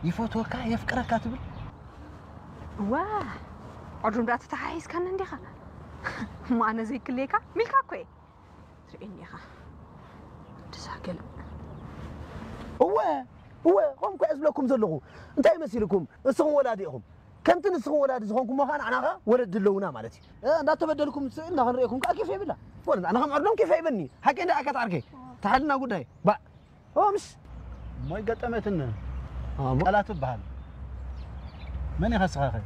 ይፈትወካ የፍቅረካ ትብል። ዋ፣ ዕዱም ዳ ተተሓሒዝካኒ እንዲኻ። እሞ ኣነ ዘይክልየካ ሚልካ እኮ እየ። ትርእየኒ ኢኻ። ድሳገል። እወ እወ፣ ከምኩ እየ ዝብለኩም ዘለኹ። እንታይ መሲልኩም? ንስኹም ወላዲ ኢኹም። ከምቲ ንስኹም ወላዲ ዝኾንኩሞ ኸዓ ንዓና ኸዓ ወለዲ ኣለውና ማለት እዩ። እ፣ እንዳተበደልኩም ስእልና ክንርእየኩም ከዓ ኬፍ የብላ። ወለዲ ኣነ ከም ዕርዶም ኬፍ ኣይበኒ። ሓቂ እንዳ ኣካት ዓርከይ። ተሓልና ጉዳይ። ባ ኦምስ ሞይ ገጠመትን ኣሞ ቃላት ትበሃል። መን ኢኻ ስኻ ኸ?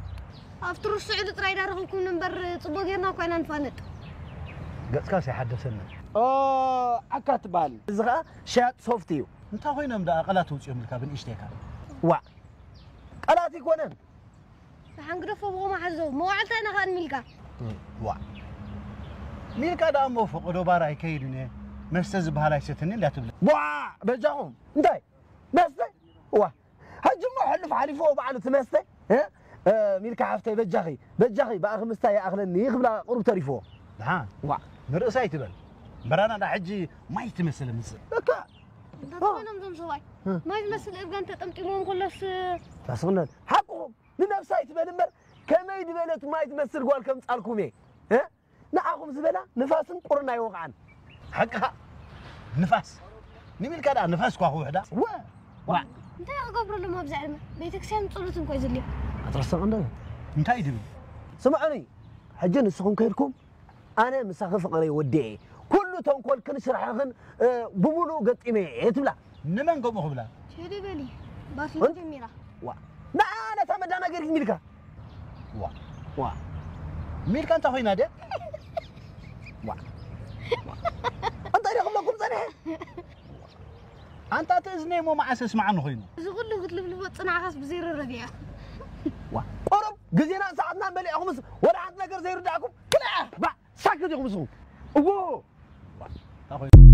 ኣብቲ ርስዕሉ ጥራይ ዳረኸብኩም እምበር ጽቡቅ ጌርና እኳ ኢና ንፋለጥ። ገጽካስ ኣይሓደሰኒ። ኦ ዓካ ትበሃል። እዚ ኸዓ ሸያጥ ሶፍት እዩ። እንታይ ኮይኖም ደኣ ቃላት ውጽኦም ኢልካ ብንእሽተይካ? ዋ ቃላት ይኮነን። ንሓንግደፎ ብቆማ ሓዞ መዋዕልታ ኢና ኸኣ ንሚልካ። ዋ ሚልካ ደኣ እሞ ፈቐዶ ባር ኣይከይድን እየ መስተ ዝበሃል ኣይሰትኒ እንዳ ትብል። ዋ በጃኹም እንታይ መስተ ዋ ሕጂ እሞ ሕሉፍ ሓሊፍዎ ባዕሉ እቲ መስተ እ? እ፣ ሚልካ ሓፍተይ በጃኺ በጃኺ ብኣኺ ምስታይ ይኣኽለኒ ክብላ ቁሩብ ተሪፍዎ። ደሓን ዋ ንርእሳ ኣይትበል። እምበራና ደኣ ሕጂ ማይ ትመስል ምጽእ። እካ እንታይ ኮይኖም እዞም ሰብኣይ? ማይ ዝመስል እርጋን ተጠምጢሞም ከሎስ ታስኽነል ሓቅኹም ንነብሳ ኣይትበል እምበር ከመይ ዝበለት ማይ ትመስል ጓል ከምጻልኩም እየ እ? ንዓኹም ዝበላ ንፋስን ቁርን ኣይወቕዓን። ሓቅኻ ንፋስ ንሚልካ ደኣ ንፋስ እኳ ክውሕዳ። ወ ዋ እንታይ ክገብረሎም ኣብዚ ዕድመ? ቤተክርስትያን ጸሎት እንኳ እዩ ዘድልዮ። ኣትረሰቕ እንደ እንታይ ድብል? ስምዑኒ ሕጂ ንስኹም ከይድኩም ኣነ ምሳኺ ፍቕረይ ወዲኤ ኩሉ ተንኮልክን ስራሕኽን እ፣ ብምሉእ ገጢመ እየ ትብላ። ንመን ከምኡ ክብላ? ቴዲ በሊ ባፊ ጀሚራ። ዋ ንዓ ነታ መዳናገሪት ሚልካ ዋ ዋ ሚልካ እንታይ ኮይና ድያ? እንታይ ደኣ ክብለኩም ጸኒሐ? ኣንታ እቲ እዝነይ እሞ መዓስ ስምዓኒ ኮይኑ። እዚ ኩሉ ክትልብልቦ ጽናዕኻስ ብዘይረረብ እያ። ዋ ቁሩብ ግዜናን ሰዓትናን በሊዕኹምስ ወላ ሓንቲ ነገር ዘይርዳእኩም ክልኣ ባ ሳክት ኢኹም ንስኹም እዎ እንታይ ኮይኑ?